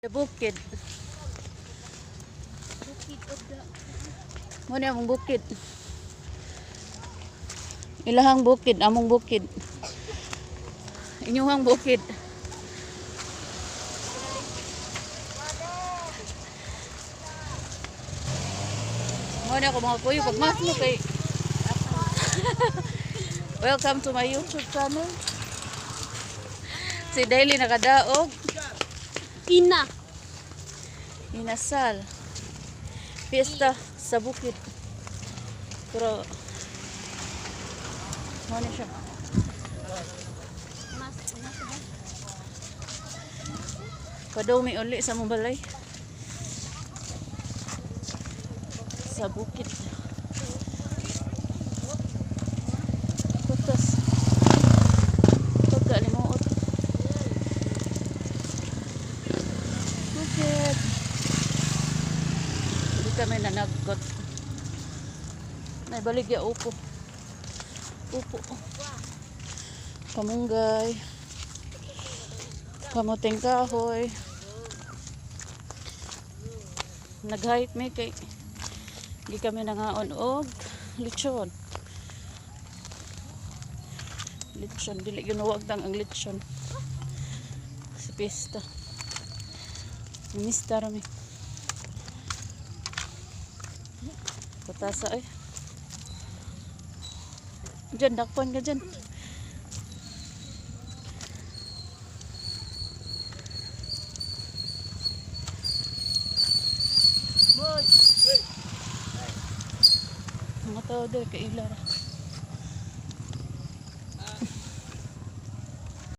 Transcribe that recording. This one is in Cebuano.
The bukid. Bukid of the Mao ni among bukid. Ilahang bukid, among bukid. Inyuhang bukid. Mao ni ako, mga kuyo pagmas mo kay. Welcome to my YouTube channel. Si Daily nakadaog. Ina. Inasal. Fiesta sa bukid. Pero mao ni siya. Mas mas ba? Padaw mi uli sa among balay. Sa bukid. Kutas. Pagkalimuot. Bukid. Hindi kami nanagkot. Naibaligya upo. Upo. Kamunggay. Kamuting kahoy. Nag-hike mi kay di kami nangaon og lechon. Lechon, dili ginuwagtang ang lechon. Sa pista. Mista rami. Patasa eh. Diyan, dakpan ka dyan. Mga tao dahil kaila ra.